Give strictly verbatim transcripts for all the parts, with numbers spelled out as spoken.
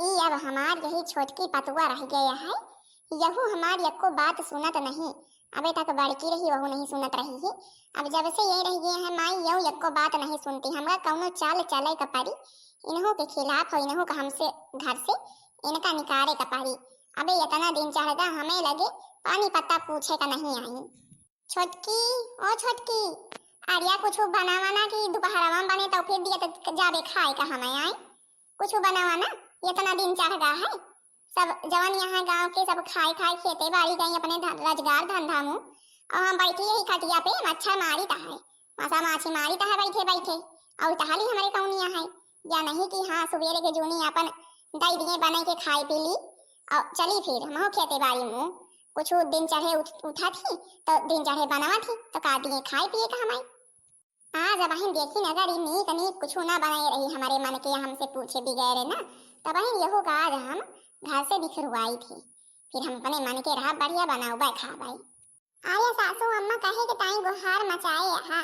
ई अब हमार यही छोटकी पतुआ रह गए है, यहू हमार यक्को बात सुनत नहीं। अबे तक बड़की रही, वहू नहीं सुनत रही है। अब जब से ये रह गए हैं माई, यहू यक्को बात नहीं सुनती। हमरा कौनो चाल चले का पड़ी, इन्हों के खिलाफ हो, इन्हों का हमसे घर से इनका निकारे का पड़ी। अबे इतना दिन चढ़ गा, हमें लगे पानी पत्ता पूछे का नहीं आई। छोटकी, ओ छोटकी, अरिया कुछ बनावा ना कि दोपहरवा में बने तो फिर दिया तो जाबे खाए का हमें आई। कुछ बनावा ना, इतना दिन चढ़ गा है। सब जवन यहाँ गाँव के सब खाए खाए खेते बाड़ी गई अपने धन-, रोजगार धंधा मुँह, और हम बैठी यही खटिया पे मच्छर मारी ता है, मसा माछी मारी ता है बैठे बैठे। और टहली हमारे कौनिया है या नहीं कि हाँ सुबेरे के जूनी अपन दई दिए बने के खाए पी ली और चली फिर हमहू खेते बाड़ी मुँह। कुछ दिन चढ़े उठ-, उठा थी तो दिन चढ़े बनावा थी तो का दिए खाए पिए का हमारे। आज अब बहिन देखी न अगर ई नीक नीक कुछ ना बनाए रही हमारे मन के, हमसे पूछे बिगैर ना, तब बहिन यहू का आज हम घर से बिखरवाई थी। फिर हम अपने मन के रहा बढ़िया बनाउबे खाबे। अरे सासू अम्मा कहे के ताई गुहार मचाए हा,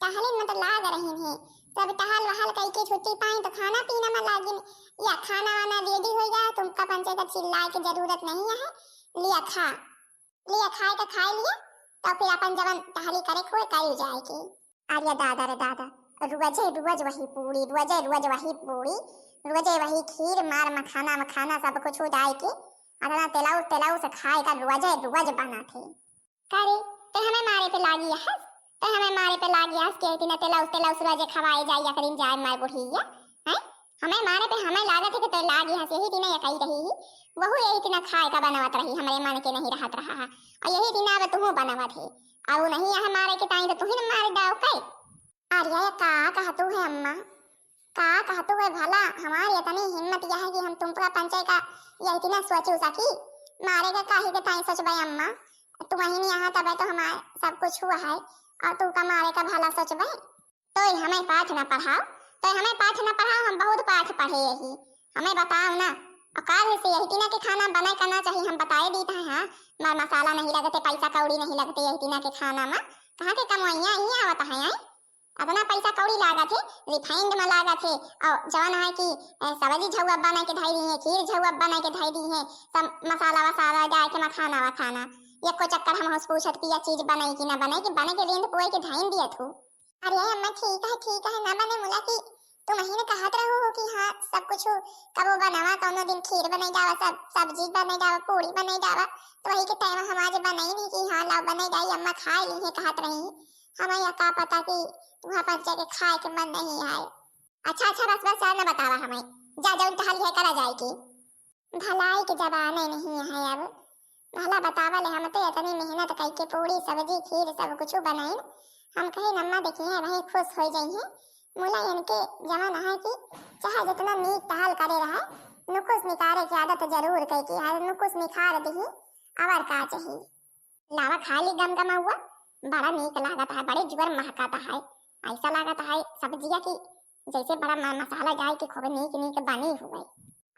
टहलिन मत लाग रही है। सब टहल वहल कई के छुट्टी पाई तो खाना पीना में लागिन, या खाना वाना रेडी हो गया, तुमका पंचे का चिल्लाए के जरूरत नहीं है। लिया खा, लिया खाए तो खाए लिया, तो फिर अपन जवन टहली करे खोए करी जाए के। अरे दादा रे दादा, रोजे रोज वही पूड़ी, रोजे रोज वही पूड़ी, रोजे वही खीर, मार मखाना, मखाना सब कुछ हो जाए के, अतना तेलाउ, तेलाउ से खाए का रोजे रोज बना थे। करे, ते हमें मारे पे लागी हस, ते हमें मारे पे लागी हस, के इतना तेलाउ, तेलाउ से रोजे खवाए जाए, या करीम जाए मार बुढ़िया, हैं? हमें मारे पे हमें लागत है कि ते लागी हस, यही दिना या कही रही ही, वहू यही दिना खाए का बनावत रही, हमरे मन के नहीं रहत रहा है, और यही दिना अब तुहू बनावत है, अब नहीं है मारे के ताई तो तुही न मारे दाव के। अरे का कहतू है अम्मा, का कहतू है भला? हमारी इतनी हिम्मत यह है कि हम तुमका पंचे का यह इतना सोचू सकी, मारे का काहे के ताई सोचबे अम्मा? तू वहीं नहीं यहाँ तबे तो हमारे सब कुछ हुआ है, और तू का मारे का भला सोचबे? तो हमें पाठ ना पढ़ाओ, तो हमें पाठ ना पढ़ाओ, हम बहुत पाठ पढ़े यही, हमें बताओ ना। और काल से यही दिना के खाना बनाए का ना चाहिए, हम बताए दी था, हाँ, मर मसाला नहीं लगते, पैसा कौड़ी नहीं लगते यही दिना के खाना में, कहाँ के कमवैया ही आवत है, हैं? अतना पैसा कौड़ी लागत है, refined में लागत है, और जवन है कि, ए, सब्जी झौआ बना के धई दी है, खीर झौआ बना के धई दी है, सब मसाला वसाला डाल के मखाना वखाना, एको चक्कर हम उस पूछत पिया चीज बने कि ना बने, कि बने के लींद पुए के धई दिया थू। अरे अम्मा, ठीक है, ठीक है, ना बने मुला कि तुम ही ने कहत रहो हो कि हाँ, सब कुछ कबो बनावा, कौनो दिन खीर बने जावा, सब सब्जी बने जावा, पूड़ी बने जावा, तो वही के टाइम हम आज बनाई नहीं कि हाँ, लाओ बने जाई, अम्मा खाए ली है कहत रही। हमें यह का पता कि तुम्हारा पंचे के खाए के मन नहीं है। अच्छा, अच्छा, बस, बस, ज्यादा न बतावा हमें। जा, जौन टहल है, करा जाए के। भलाई के जमाने नहीं है अब। भला बतावा ले, हम तो इतनी मेहनत कई के पूरी सब्जी, खीर, सब कुछ बनाइन। हम कहे, "अम्मा देखी है, वही खुश हो जाई है।" मुला इनके जमाना है कि चाहे जितना नीक टहल करे रहे, नुकुस निकारे की आदत जरूर कई के है, नुकुस निखार दही, और का चाहिए। लावा खा ली गमगमउआ, बड़ा नीक लागत है, बड़े जुअर महकत है। ऐसा लागत है सब्जिया की जैसे बड़ा म-, मसाला डाल के खूब नीक नीक बनी हुए।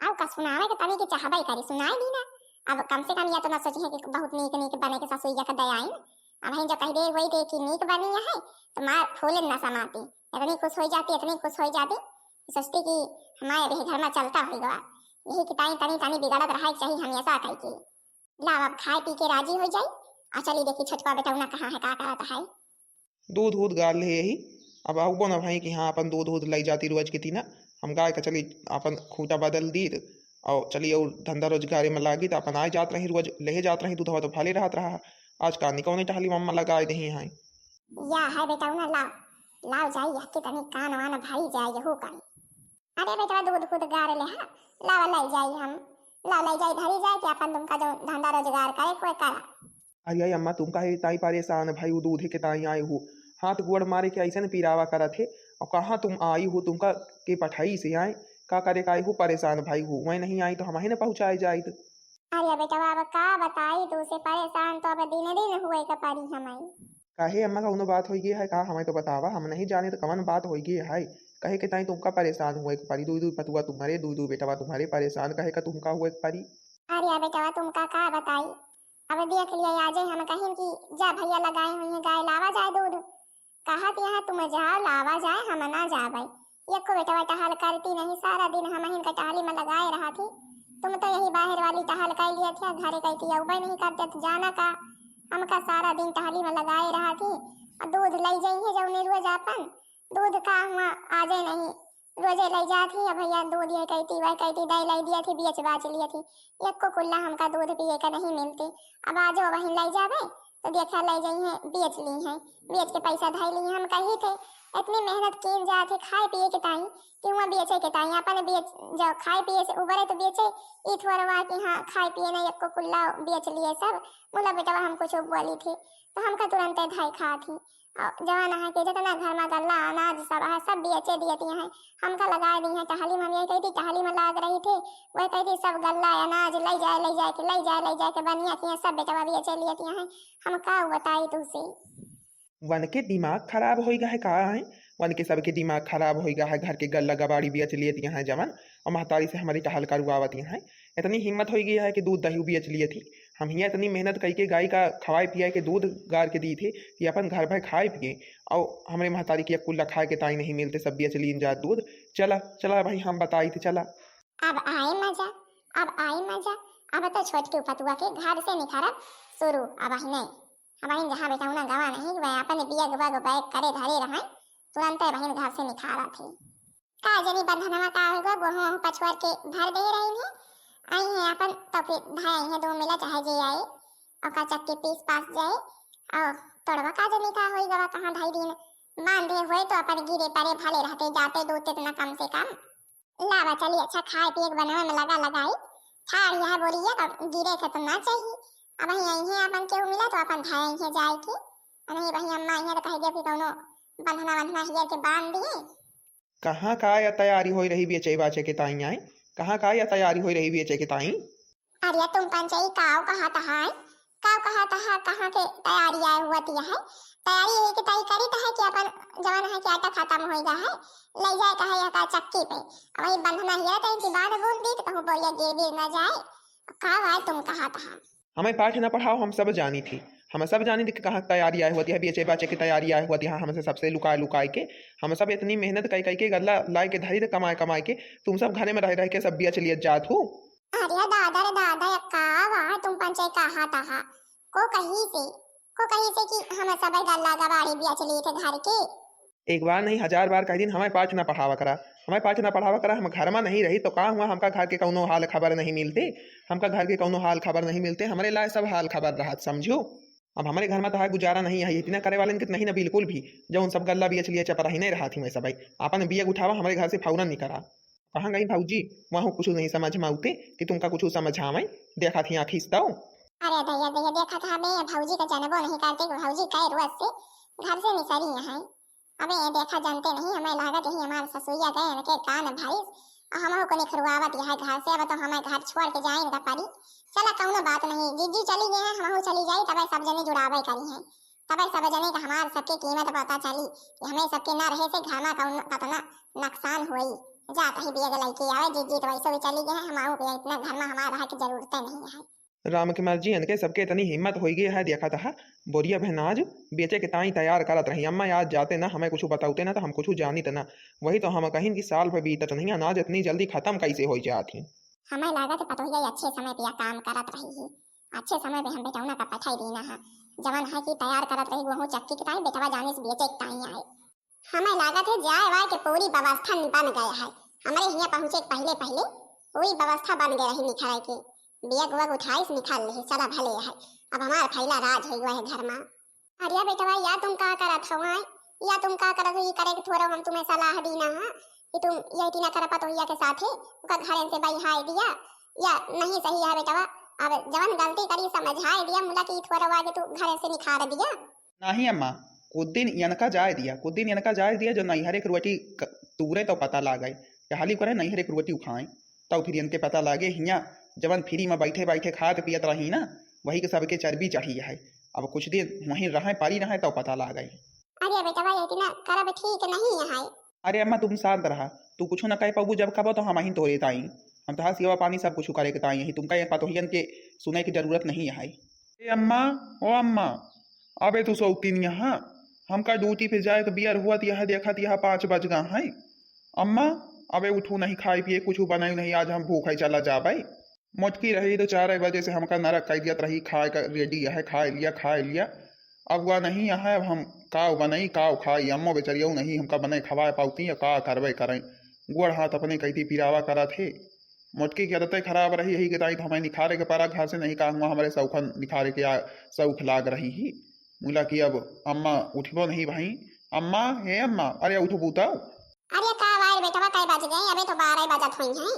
अब का सुनावे के तनी के चाहबे करी, सुनाई दी ना। अब कम से कम या तो ना सोची है कि बहुत नीक नीक बने के ससुइया का दयाइन। अब हम जो कह दे वही दे कि नीक बनी है, तो मार फूले ना समाती, इतनी खुश हो जाती, इतनी खुश हो जाती, सोचती कि हमारे अभी घर में चलता होई गवा। यही कि ताई तनी तनी बिगड़त रहा चाहिए हमेशा कह के। लाओ, अब खाए पी के राजी हो जाई, आ चली देखी छोटका बेटौना कहाँ है, का करत है। दूध उध गार ले यही, अब आउबो ना भाई कि हाँ, अपन दूध उध लई जाती रोज के तीना, हम गाय का चली अपन खूटा बदल दीत, और चली और धंधा रोजगारे में लागी, तो अपन आए जात रही रोज, लेहे जात रही दूधवा तो भाले रहत रहा। आज कानी कौने टहली मम्मा लगाए दही हैं। या है बेटौना, लाओ, लाओ जाई, यह के तनी कान वान भरी जाए यहू करी। अरे बेटवा, दूध खुद गार ले, हाँ, लावा लई जाई हम, लावा लई जाई, धरी जाए कि अपन तुमका जो धंधा रोजगार करे कोई करा। अरे आई अम्मा, तुम काहे ताई परेशान भाई हो, दूधे के ताई आए हो, हाथ गोड़ मारे के ऐसे न पिरावा करत है, और कहाँ तुम आई हो, तुमका के पठाई से आए, का करे का आई हो परेशान भाई हो, वह नहीं आई तो हम ही न पहुँचाए जाइत। अरे बेटवा, अब का बताई तू से, परेशान तो अब दिन दिन हुए के पड़ी हमें। काहे अम्मा, कौनो बात होई गई है का? हमें तो बतावा, हम नहीं जाने तो कवन बात होई गई है, कहे के ताई तुमका परेशान हुए के पड़ी, दुई दुई पतुआ तुम्हारे, दुई दुई बेटवा तुम्हारे, परेशान कहे का तुमका हुए के पड़ी। अरे बेटवा, तुमका का बताई, अब देख लिया आजे हम कहिन कि जा भैया लगाए हुई हैं गाय, लावा जाए दूध, कहत यहाँ तुम जाओ लावा जाए, हम ना जाबे, यक्को बेटवा टहल करती नहीं, सारा दिन हमहिन का टहली में लगाए रहत ही। तुम तो यही बाहर वाली टहल कर लिया थी, घरे कहती अउबे नहीं करते तो जाना का, हमका सारा दिन टहली में लगाए रहत ही। और दूध लई जाइए जौने रोज आपन, दूध का हुआ आजे नहीं, रोजे लई जात ही। अब भैया दूध ये कहती, वह कहती, दही लई दिया थी, बेच बाच लिया थी, यक्को कुल्ला हमका दूध पिए का नहीं मिलती। अब आजो वहीं लई जाबे तो देखा लई जाइए, बेच ली हैं, बेच के पैसा धई ली हैं। हम कही थे इतनी मेहनत कीन जात है खाए पिए के ताई, कि हुआ बेचे के ताई, अपन बेच, जो खाए पिए से उबरे तो बेचे, ई थोड़वा कि हाँ खाए पिए नहीं, यक्को कुल्ला बेच लिए सब। मुला बेटवा हम कुछ बोली थी तो हमका तुरंते धाई खा थी। और जवान है कि जितना घर में गल्ला अनाज सब है, सब बेचे दिए हैं, हमका लगा दी है टहली में। हम ये कहती टहली में लाग रही थी, वह कहती सब गल्ला अनाज ले जाए, ले जाए के, ले जाए, ले जाए के बनिया किए सब बेटवा बेचे लिए हैं। हम का बताई तुझसे। वन के दिमाग खराब होई गा है का है? वन के सबके दिमाग खराब होई गा है, घर के गल्ला गबाड़ी बेच लिए हैं जवन, और महतारी से हमारी टहल करवावत हैं। इतनी हिम्मत होई गई है कि दूध दही बेच लिए थी। हम हियाँ इतनी मेहनत कई के गाय का खवाए पियाए के दूध गार के दी थी कि अपन घर भर खाए पिए, और हमरे महतारी की कुल्ला खाए के ताई नहीं मिलते, सब बेच लीन जात दूध। चला, चला भाई, हम बताई थे, चला। अब आई मजा, अब आई मजा। अब तो छोटकी पतुआ के घर से निखरब शुरू। अब ही नहीं, अब ही जहाँ बेटौना गवा नहीं, वह अपन बियग बग बैग करे धरे रहे, तुरंते बहिन घर से निखारा थी। का जनी बंधनवा का होई गो, गोहूँ वहूँ पछुआर के भर दे रही है, आई है अपन तो फिर धाई है दो मिला चाहे जे आए, ओका चक्की पीस पास जाए, और तोड़वा का जनी का होई गवा, कहाँ धाई दिन बांधे हुए तो अपन गिरे परे भले रहते जाते दो तितना कम से कम। लावा चली, अच्छा खाए पिए के बनवे में लगा लगाई। ठाड़ यह बोरिया का गिरे के तो ना चाहिए। अब यहीं यहीं अपन केहू मिला तो अपन धाए यहीं जाए की। आ नहीं वही अम्मा यहीं तो कह दिया कि कौनो बंधना वंधना हियर के बांध दिए। कहाँ का या तैयारी होई रही बेचे बाचे के ताई आए? कहाँ का या तैयारी होई रही बेचे के ताई? अरे तुम पंचई काव कहा तहा है? काव कहा तहा, कहाँ के तैयारी आए हुआ तिया है? तैयारी यही की ताई करी तहा कि अपन जवन है कि आटा खत्म होई गा है, ले जाए कहा यह का चक्की पे। अब वही बंधना हिया ताई की बांध बूंद दी तो कहूँ बोलिया गिर गिर ना जाए। काव आए तुम कहा तहा? हमें पाठ ना पढ़ाओ, हम सब जानी थी, हम सब जानी थी कि कहाँ तैयारी आए हुआ तिया, बेचे बाचे की तैयारी आए हुआ तिया, हमसे सबसे लुकाए लुकाए के, हम सब इतनी मेहनत कई कई के गल्ला लाए के धरी थे कमाए कमाए के, तुम सब घरे में रह रह के सब बेच लिए जात हो। अरे दादा रे दादा, या का बा तुम पंचई कहा तहा? को कही से, को कही से कि हम सब गल्ला गबाड़ी बेच लिए थे घर के। एक बार नहीं हजार बार कह दिन, हमें पाठ ना पढ़ावा करा, हमें पाठ ना पढ़ावा करा। हम घर में नहीं रही तो का हुआ, हमका घर के कौनो हाल खबर नहीं मिलते, हमका घर के कौनो हाल खबर नहीं मिलते, हमरे लाए सब हाल खबर रहत, समझो। अब हमरे घर में तो है गुजारा नहीं है, इतना करे वाले के नहीं ना बिल्कुल भी। जो उन सब गल्ला बेच लिए चपराही नहीं रहा थी मैं सब, अपन बियग उठावा हमरे घर से फौरन निकरा। कहाँ गई भौजी? वहाँ कुछ नहीं समझ में आउते कि तुमका कुछ समझावे, देखा थी आँखी से तो। अरे दैया दैया, देखा था बे, भौजी का जनबो नहीं करते कि भौजी कई रोज से घर से निसरी है। अबे ये देखा जानते नहीं, हमें लागत यही हमारे ससुइया गए इनके कान भरिस, और हमहू को निखरवावत यह घर से। अब तो हमें घर छोड़ के जाए इनका परी। चला कौनो बात नहीं, जीजी चली गए हैं, हमहू चली जाई, तबे सब जने जुड़ावे करी हैं, तबे सब जने का हमार सबके कीमत पता चली कि हमें सबके ना रहे से घर में कौन कतना नुकसान होई। जा कहीं बियग लइके आवे, जीजी तो वैसे भी चली गए हैं, हमहू के इतना घर में हमार रहे की जरूरत नहीं है। राम के मर्जी, इनके सबके इतनी हिम्मत होई गई है, देखा तहा बोरिया भैन आज बेचे के ताई तैयार करत रही। अम्मा आज जाते ना, हमें कुछ बताते ना तो हम कुछ जानित ना। वही तो हम कहिन कि साल भर बीतत नहीं, अनाज इतनी जल्दी खत्म कैसे हो जात ही। हमें लागत पतोहिया अच्छे समय पे काम करत रही ही, अच्छे समय पे हम बेटौना का पठाई दीना है, जवन है कि तैयार करत रही वहू चक्की के ताई, बेटवा जाने से बेचे के ताई आए। हमें लागत है जाए वाए के पूरी व्यवस्था बन गया है। हमरे हियाँ पहुँचे के पहले पहले पूरी व्यवस्था बन गई रही निखरे के। बियग उयग उठाइस निखर ले, चला भले है। अब हमार फैला राज हो गया है घर में। अरे बेटवा, या तुम का करत हो आए? या तुम का करत हो? ये करे के थोड़ा हम तुम्हें सलाह दीना है कि तुम ये इतना कर पतोहिया के साथे ओका घरे से बहियाए दिया, या नहीं सही है बेटवा। अब जवन गलती करी समझाए दिया, मुला की थोड़ा आगे तू घरे से निखार दिया। नहीं अम्मा, कुछ दिन यनका जाए दिया, कुछ दिन यनका जाए दिया, जो नैहरे के रोटी क-, तूरे तो पता लागे, टहली करे नैहरे के रोटी उखाए, तब फिर यनके पता लागे हियाँ जवन फ्री में बैठे बैठे खात पियत रही ना, वही के सबके चर्बी चढ़ी है। अब कुछ दिन वहीं रहे, परी रहे, तब पता लागे। अरे बेटवा, ये इतना करब ठीक नहीं है। अरे अम्मा, तुम शांत रहा, तू कुछ ना कह पाबू, जब कहबो तो हम ही तोरे ताई, हम तोहार सेवा पानी सब कुछ करे के ताई ही, तुमका ये पतोहियन के सुने की जरूरत नहीं है। ए अम्मा, ओ अम्मा, अबे तू सौतीन यहाँ, हमका ड्यूटी पे जाए के बियर हुआ, तो यहाँ देखा तो यहाँ पाँच बज गा है, अम्मा, अबे उठू नहीं, खाए पिए कुछ बनाई नहीं, आज हम भूखा ही चला जाबे। मोटकी रही तो चार बजे से हमका नरक कइ दियत रही, खाए का ready है, खाए लिया, खाए लिया। अब वह नहीं है, अब हम काव बनाई, काव खाई, अम्मो बेचरियो नहीं हमका बनाए खवाए पावती, या का करबे करें। गोड़ हाथ अपने कइती पिरावा करत हे। मोटकी की आदतें खराब रही, यही के ताई तो हमें निखारे के परा घर से नहीं का हुआ, हमरे सौखन निखारे के आ, सौख लाग रही ही। मुला कि अब अम्मा उठबो नहीं भाई। अम्मा, हे अम्मा, अरे उठबू तउ। अरे का बार बेटवा, कै बज गए? अबे तो बारह बजत होई हैं।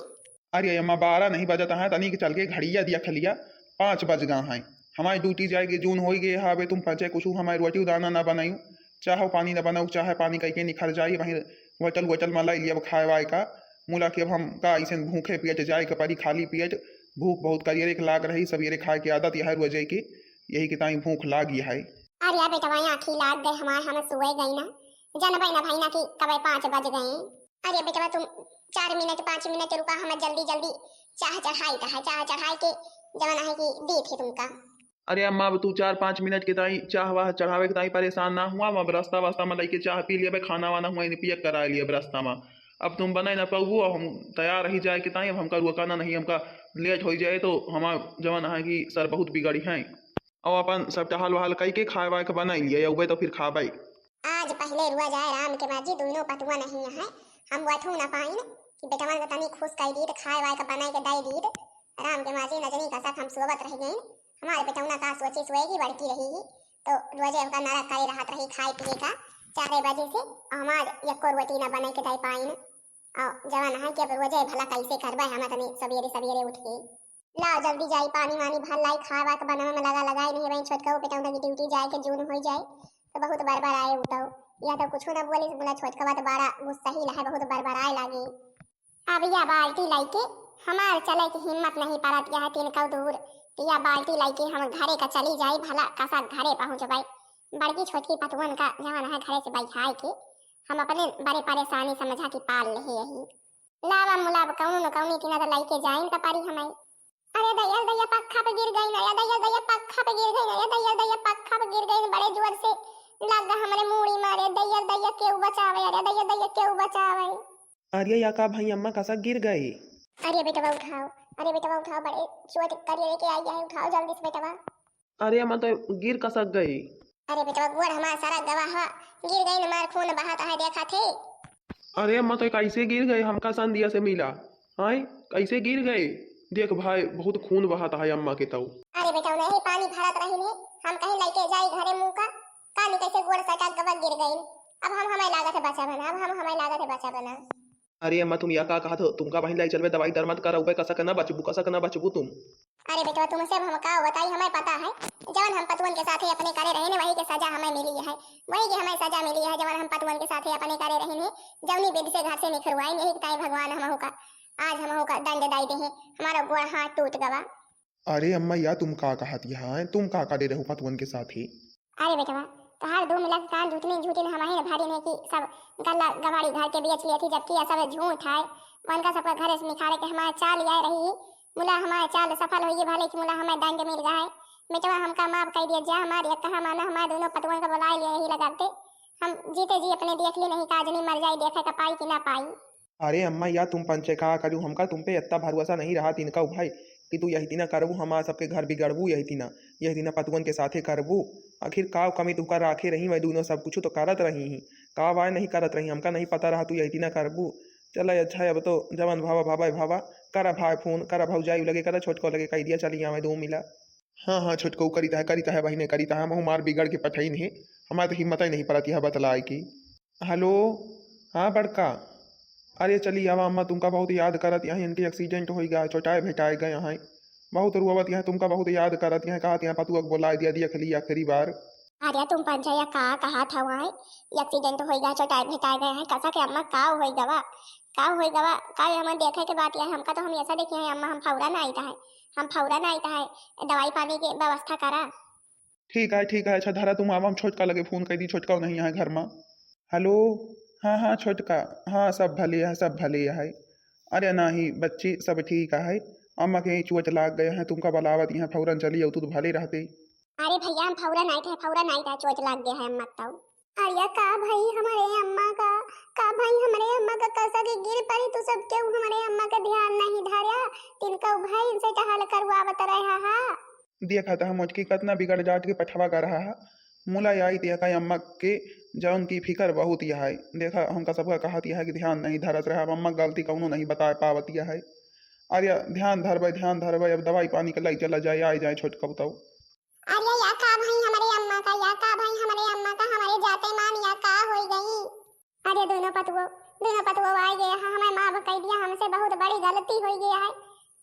अरे अम्मा, बारह नहीं बजत हैं, तनी के चल के घड़िया दिया खलिया, पाँच बज गा हैं। हमारी duty जाए के जून होई गए है, अबे तुम पंचे कुछ हमारी रोटी दाना ना बनायू, चाहो पानी ना बनाऊ, चाहे पानी कइके निखर जाई, वहीं होटल वोटल में लाई लिया खाए वाए का। मुला कि अब हम का ऐसे भूखे पेट जाए के परी, खाली पेट, भूख बहुत करियरे के लाग रही, सबेरे खाए के आदत यह रोजे के, यही के ताई भूख लाग यह है। अरे बेटवा, आँखी लाग गए हमार, हम सोए गई ना, जनबे ना भई ना कि कबे पाँच बज गए। अरे बेटवा, तुम चार मिनट, पाँच मिनट रुका, हम जल्दी जल्दी चाह चढ़ाई का है, चाह चढ़ाई के जवन है कि दी थी तुमका। अरे अम्मा, अब तू चार पाँच मिनट के ताई चाह वाह चढ़ावे के ताई परेशान ना हुआ, अब रास्ता वास्ता में लेके चाह पी लिया, खाना वाना हुआ नहीं पिया करा लिया रास्ता में। अब तुम बनाए ना पाऊ, अब हम तैयार रही जाए के ताई, अब हमका रुकाना नहीं, हमका late हो जाए तो हमार जवन है कि सर बहुत बिगड़ी है। और अपन सब टहल वहल कई के खाए वाए के बनाई लिया, उबे तो फिर खाबे। आज पहले रोजे राम के माँ जी, दोनों पतुआ नहीं है, हम बैठू ना पाइन कि बेटवन के तनी खुश कई दीत, खाए वाए के बनाई के दई दीत। राम के माँ जी, नजनी का साथ हम सोवत रह गइन, हमारे बेटौना का सोची सोएगी बड़की रही ही, तो रोजे उनका नरक करे रहत रही खाए पिए का चारे बजे से, और हमार एको रोटी ना बनाई के दई पाइन। और जवन है कि अब रोजे भला कैसे करबे हम तनी सबेरे सबेरे उठ के। लाओ जल्दी जाई, पानी वानी भर लाई, खाए वाए के बनावे में लगा लगाई नहीं, वहीं छोटका बेटौना की duty जाए के जून हो जाए, तो बहुत बरबराए उतौ। या तो कुछ ना बोली, बोला छोटका तो बड़ा गुस्सा ही लहै, बहुत बरबराए लागी। अब या बाल्टी लइके हमार चले की हिम्मत नहीं परत, यह तीन कौ दूर, कि या बाल्टी लइके हम घरे का चली जाई, भला कसा घरे पहुँचबै। बड़की छोटकी पतुअन का जवन है घरे से बैठाए के हम अपने बड़े परेशानी समझा के पाल लेहे यही। लावा मुलाब कौनो न कौनी किना तो लइके जाइन का परी हमें। अरे दैया दैया, पक्खा पे गिर गई ना, या दैया दैया, पक्खा पे गिर गई ना, या दैया दैया, पक्खा पे गिर गई ना, बड़े जोर से लग हमरे मूड़ी मारे, दैया दैया केहू बचावे, अरे दैया दैया केहू बचावे। अरे या का भाई अम्मा, कसा गिर गए? अरे बेटवा उठाओ, अरे बेटवा उठाओ, बड़े चोट करिए के आई है, उठाओ जल्दी से बेटवा। अरे अम्मा, तो गिर कसक गई। अरे बेटवा, गोड़ हमार सरक गवा ह, गिर गई न, मार खून बहात है, देखा थे। अरे अम्मा, तो कैसे गिर गए? हमका संदिया से मिला, आए, कैसे गिर गए? देख भाई, बहुत खून बहात है अम्मा के तौ। अरे बेटवा, नहीं पानी भरत रही ने, हम कहीं लइके जाई घरे मुँह का, कानी कैसे गोड़ सटक गवा गिर गई। अब हम हमें लागत है बचा बना, अब हम हमें लागत है बचा बना। अरे अम्मा, तुम या का कहत हो? तुमका बहिन लाई चलबे, दवाई दर मत कराउबे, कसक न बचबू, कसक न बचबू तुम। अरे बेटवा, तुमसे अब हम का बताई, हमें पता है, जवन हम पतुअन के साथे अपने करे रहे ने, वही के सजा हमें मिली है, वही के हमें सजा मिली है, जवन हम पतुअन के साथे अपने करे रहे ने, जवनी विधि से घर से निखरवाई, यही ताई भगवान हमहू का, आज हमहू का दंड दाई दे हैं, हमारा गोड़ हाथ टूट गवा। अरे अम्मा, या तुम का कहत यहाँ, तुम का करे रहू पतुअन के साथे? अरे बेटवा, तोहार दो मिला के कान झूठने झूठने हमारे न भारी नहीं कि सब गल्ला गवाड़ी घर के बेच लिए थी, जबकि यह सब झूठ है। उनका सबका घर से निखारे के हमारे चाल आए रही, मुला हमारे चाल सफल होइए, भले कि मुला हमें दंड मिल गया है। बेटवा, हमका माफ कर दिया जा, हमारे एक कहा माना, हमारे दोनों पतुअन का बुलाए लिए यही लगाते। हम जीते जी अपने देख लिए नहीं, काजनी मर जाए, देखे का पाई कि ना पाई। अरे अम्मा, या तुम पंचे का करू, हमका तुम पे इतना भरोसा नहीं रहा तीन का भाई कि तू यही तीना करबू, हमार सबके घर बिगड़बू यही तीना, यही तीना पतुअन के साथे करबू। आखिर का कमी तुमका राखे रही, मैं दोनों सब कुछ तो करत रही ही, का वाय नहीं करत रही, हमका नहीं पता रहा तू यही तीना करबू। चला अच्छा है, अब तो जवन भावा भावा भावा, करा भाई फोन, करा भौजाई लगे, करा छोटको लगे, कह दिया चली आवे दो मिला। हाँ हाँ छोटको, करीता है, करीता है बहिने, करीता है, महू मार बिगड़ के पठैन है, हमारे तो हिम्मत ही नहीं पड़ती है बतलाए की। हेलो, हाँ बड़का, अरे चली आवा अम्मा, तुमका बहुत याद करत यहाँ, इनके accident होई गया, चोटाए भेटाए गए हैं, बहुत रोवत यहाँ, तुमका बहुत याद करत यहाँ, कहत यहाँ पतुआ के बोलाए दिया, दिया खली आखिरी बार। अरे तुम पंचैया का कहा था वहाँ, accident होई गया, चोटाए भेटाए गए हैं, कसा के अम्मा का होई गवा, का होई गवा, का ये हमें देखे के बात यह, हमका तो हम ऐसा देखिए हैं अम्मा, हम फौरन आई था है, हम फौरन आई था है, दवाई पानी के व्यवस्था करा। ठीक है, ठीक है, अच्छा धरा तुम आवा, हम छोटका लगे फोन कर दी, छोटका नहीं है घर में। हेलो, हाँ हाँ छोटका, हाँ सब भले है, सब भले है। अरे नाही बच्ची, सब ठीक है, अम्मा के चोट लाग गए हैं, तुमका बलावत यहाँ फौरन चली आओ, तू तो भले रहते। अरे भैया हम फौरन आए थे, फौरन आए थे, चोट लाग गया है अम्मा को। अरे का भाई हमारे अम्मा का का भाई, हमरे अम्मा का कसा के गिर पड़ी, तू सब केहू हमरे अम्मा के ध्यान नहीं धर्या, तिनका भाई इनसे टहल करवावत रहा हा। देखा त हम मोचकी कतना बिगड़ जात के पठवा कर रहा है। मुला आई त यका अम्मा के जौन की फिकर बहुत यह है। देखा हमका सबका कहत यह है कि ध्यान नहीं धरत रहा, अब अम्मा गलती कौनो नहीं बता पावत यह है। अरे ध्यान धरबे, ध्यान धरबे, अब दवाई पानी के लाई चला जाए, आए जाए छोटकौ तौ। अरे या का भाई हमरे अम्मा का, या का भाई हमरे अम्मा का, हमरे जाते मान या का होई गई? अरे दोनों पतुओ, दोनों पतुओ आए गए हैं, हमें माफ कर दिया, हमसे बहुत बड़ी गलती हो गई है।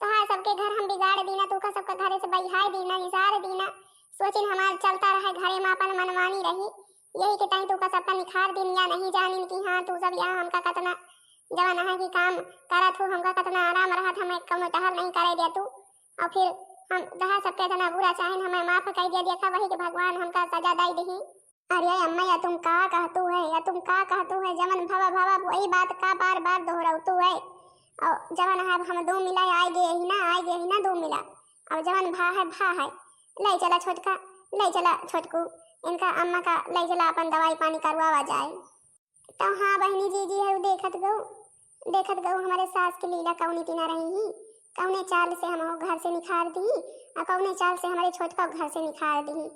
तोहार सबके घर हम बिगाड़ दीना, तू का सबका घरे से बहियाए दीना, निसार दीना। सोचिन हमार चलता रहे घरे में अपन मनमानी रही, यही के ताई तू का सबका निखार दीन या नहीं जानिन कि हाँ तू सब यहाँ हमका कतना जवन है कि काम करत हो, हमका कतना आराम रहत, हमें कौनो टहल नहीं करे दे तू। और फिर हम तोहार सबके इतना बुरा चाहेन, हमें माफ कर दिया, देखा वही के भगवान हमका सजा दे दही। अरे अम्मा, या तुम का कहतू है, या तुम का कहतू है? जवन भवा भवा वही बात का बार बार दोहरावतू है? और जवन है, अब हम दो मिला आए गए ही ना, आए गए ही ना दो मिला। अब जवन भा है, भा है। ले चला छोटका, ले चला छोटकू, इनका अम्मा का ले चला, अपन दवाई पानी करवावा जाए। तो हाँ बहनी जीजी है, देखत गऊ, देखत गऊ हमारे सास की लीला कौनी तिना रही ही, कौने चाल से हम घर से निखार दी और कौने चाल से हमारे छोटका घर से निखार दी।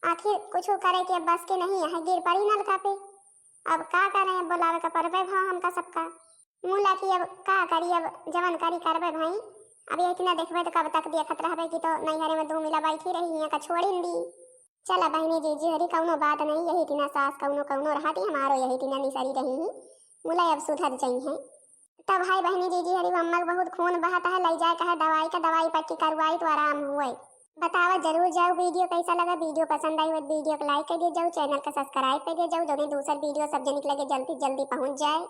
आखिर कुछ करे के बस के नहीं है, गिर पड़ी नलका पे। अब का करें, अब बोलावे का परबे भाव हमका सबका। मुला की अब का करी, अब जवन करी करबे भाई। अब ये इतना देखबे तो कब तक देखत रहबे कि तो नैहरे में दो मिला बैठी रही, यहाँ का छोड़िन दी। चला बहनी जीजी हरी कौनो बात नहीं, यही तिना सास कौनो कौनो रहती, हमारो यही तिना निसरी रही ही। मुला अब सुधर जई है। तब भाई बहनी जीजी हरी अम्मा के बहुत खून बहत है, ले जाए कहे दवाई का, दवाई पट्टी करवाई तो आराम हुए। बतावा जरूर जाओ, वीडियो कैसा लगा, वीडियो पसंद आई हो तो वीडियो को लाइक कर दिया जाओ, चैनल का सब्सक्राइब कर दिया जाओ, जो दूसर वीडियो सब जनिक लगे जल्दी जल्दी पहुँच जाए।